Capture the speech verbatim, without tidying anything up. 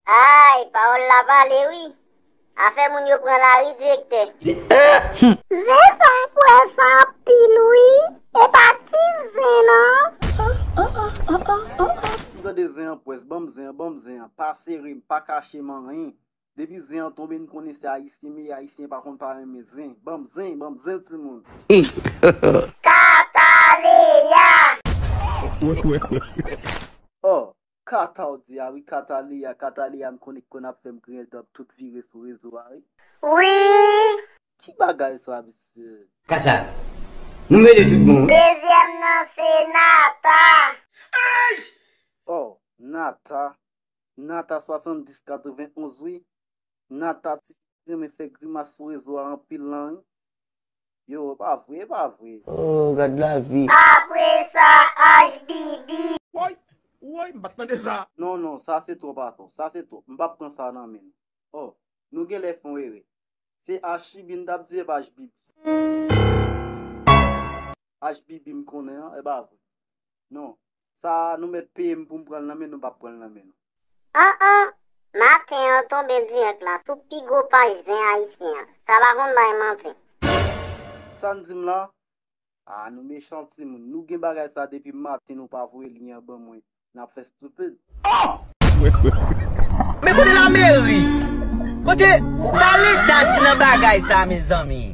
Ay, pawòl la pale wi. Afè moun yo pran lari, direktè. Zen sa m kwè sa anpil wi. E pa ti zen non. M tande zen an pwès, ban m zen an, ban m zen an. Pa sere m, pa kache m anyen. Depi zen an tonbe, n konnen se Ayisyen m ye, Ayisyen pa konn pa renmen zen. Ban m zen, ban m zen timoun. Kataleya. Oh, Kata w di a wi, Kataleya, Kataleya m konnen ki konn ap fè m griyen dan tout vire sou rezo a wi. Wi. Ki bagay sa mesye? Kasa, nou mele tout bon. Dezyèm nan se Nata. Oh, Nata. Nata swasanndis katrevenonz wi. Nata ti renmen fè grimas sou rezo a anpil lan wi. Yo, e pa vre, e pa vre. Oh, gad lavi. Apre sa, H B B. Woy, woy, m pa t tande sa. Non, non, sa se twòp atò, sa se twòp. M p ap pran sa nan men nou. Oh, nou genlè fè yon erè. Se H B B n t ap di, e pa H B B. H B B m konnen an, e pa vre. Non, sa nou mèt peye m pou m pran l nan men nou, m p ap pran l nan men nou. An an, maten an tonbe dirèk la sou pi gwo paj zen ayisyen an. Sa pa konn bay manti. Sa n di m la? Ah, nou mechan timoun. Nou gen bagay sa depi maten nou pa voye lyen an ban mwen. N ap fè stupid. Men kote lameri? Kote sa leta di nan bagay sa mezanmi?